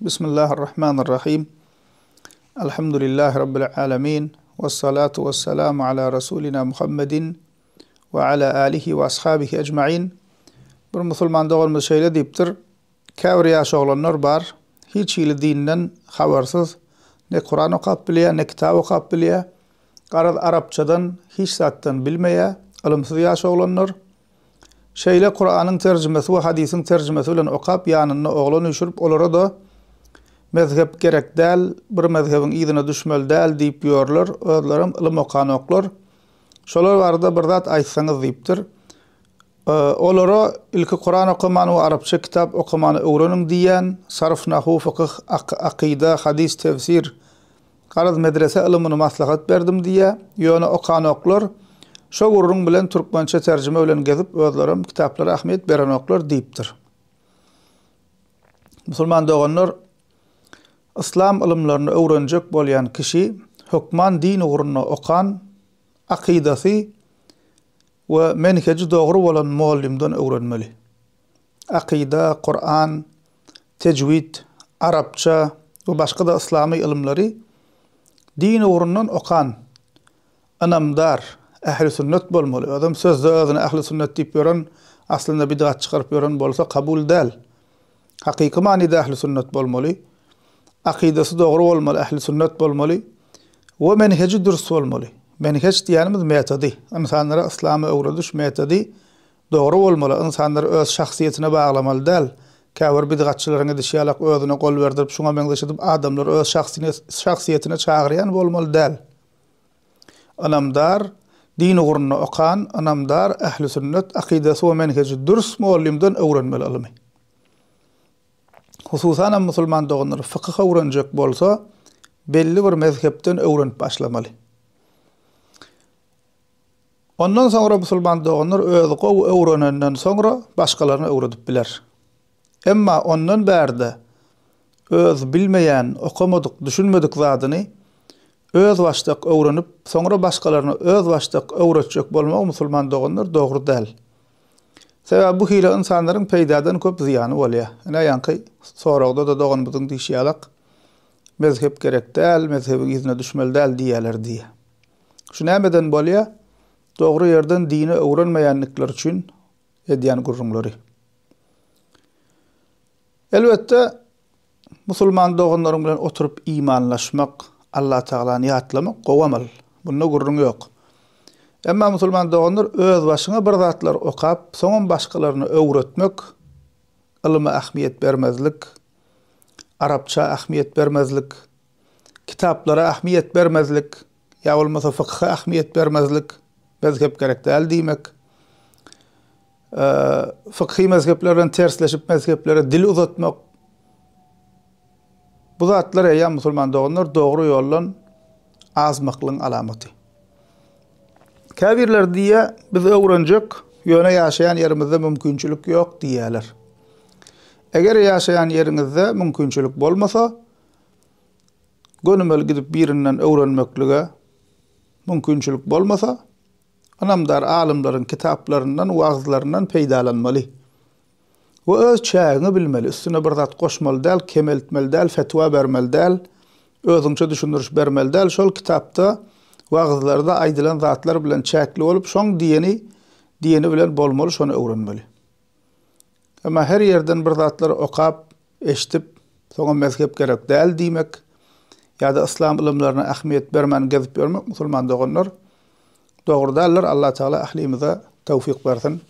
Bismillahirrahmanirrahim. Elhamdülillahi Rabbil alemin. Vessalatu vesselamu ala Rasulina Muhammedin we ala alihi we ashabihi ecmain. Bir musulman doganymyz şeýle diýipdir, Käbir ýaş oglanlar bar, hiç hili dinden habarsyz, ne Kuran okap bilýär, ne kitap okap bilýär. Garaz arapçadan hiç zatdan bilmeýär, ylymsyz ýaş oglanlar. Şeýle Kuranyň terjimesi we hadysyň terjimesi bilen okap ýanynda oglan üýşürip olara-da mezhep gerek däl, bir mezhebiň yzyna düşmeli däl diýip ýörler, özlerem ylym okanoklar. Şolar barada bir zat aýtsaňyz diýipdir. Olara ilki Kuran okamany we arapça kitap okamany öwreniň diýýän, sarf, nahu, fykyh, akyda, hadys, tefsir, Garaz medrese ylymyny maslahat berdim diýýä, ýöne okanoklar, şo gürrüň bilen türkmençe terjime bilen gezip özlerem kitaplara ähmiýet berenoklar diýipdir. Musulman doganlar, yslam ylymlaryny öwrenjek bolýan kişi hökman din ugrunda okan, akydasy we menheji dogry bolan mugallymdan öwrenmeli. Akyda, Kuran, tejwid, arapça we başga-da yslamy ylymlary din ugrundan okan, ynamdar, ähli sünnet bolmaly. Özem sözde özüne ähli sünnet diýip ýören, aslynda bidgat çykaryp ýören bolsa kabul däl. Hakyky manyda ähli sünnet bolmaly. Akydasy dogry bolmaly, ähli sünnet bolmaly we menheji dürs bolmaly. Menheç diýýänimiz metody. Ynsanlara yslamy öwrediş metody Dogry bolmaly, ynsanlary öz şahsyýetine baglamaly däl. Käbir bidgatçylaryň edişi ýalak özüne gol berdirip şuňa meňzeş edip adamlary öz şahsyýetine çagyrýan bolmaly däl. Ynamdar, din ugrunda okan, ynamdar, ähli sünnet, akydasy we menheji dürs mugallymdan öwrenmeli ylymy. Hususanam musulman doganlar fykyh öwrenjek bolsa belli bir mezhepden öwrenip başlamaly. Ondan soňra musulman doganlar özi gowy öwrenenden soňra başgalaryna öwredip biler. Emma ondan bärde öz bilmeýän, okamadyk, düşünmedik zadyny özbaşdak öwrenip, soňra başgalaryna özbaşdak öwretjek bolmagy musulman doganlar dogry däl. Sebäbi bu hili ynsanlaryň peýdadan köp zyýany bolýar. Ine ýaňky soragda-da doganymyzyň diýşi ýalak, mezhep gerek däl, mezhebiň yzyna düşmeli däl diýýärler diýýär. Şu nämeden bolýa? Dogry ýerden dini öwrenmeýänlikleri üçin edýän gürrüňleri. Elbetde, musulman doganlaryň bilen oturyp imanlaşmak, Allatagalany ýatlamak gowy amal. Bunda gürrüň ýok. Emma musulman doganlar özbaşyňa bir zatlar okap, soňam başgalaryna öwretmek, ylyma ähmiýet bermezlik, arapça ähmiýet bermezlik, kitaplara ähmiýet bermezlik, ýa bolmasa fykha ähmiýet bermezlik, mezhep gerek däl diýmek, fykhy mezhepler bilen tersleşip mezheplere dil uzatmak, bu zatlar eýýäm musulman doganlar dogry ýoldan azmaklygyň alamaty. Käbirleri diýýär, biz öwrenjek, ýöne ýaşaýan ýerimizde mümkinçilik ýok diýýärler. Eger ýaşaýan ýeriňizde mümkinçilik bolmasa, Gönümel gidip birinden öwrenmeklige mümkinçilik bolmasa, ynamdar alymlaryň kitaplaryndan, wagyzlaryndan peýdalanmaly. We öz çägiňi bilmeli, üstüne bir zat goşmaly däl, kemeltmeli däl, fetwa bermeli däl, özüňçe düşündiriş bermeli däl, şol kitapda, wagyzlarda aýdylan zatlar bilen çäkli bolup, şoň diýeni diýeni bilen bolmaly, şony öwrenmeli. Emma her ýerden bir zatlar okap, eşidip, soňam mezhep gerek däl diýmek ýa-da yslam ylymlaryna ähmiýet bermän gezip ýörmek musulman doganlar dogry däldir. Allah Tagala ählimize towfyk bersin.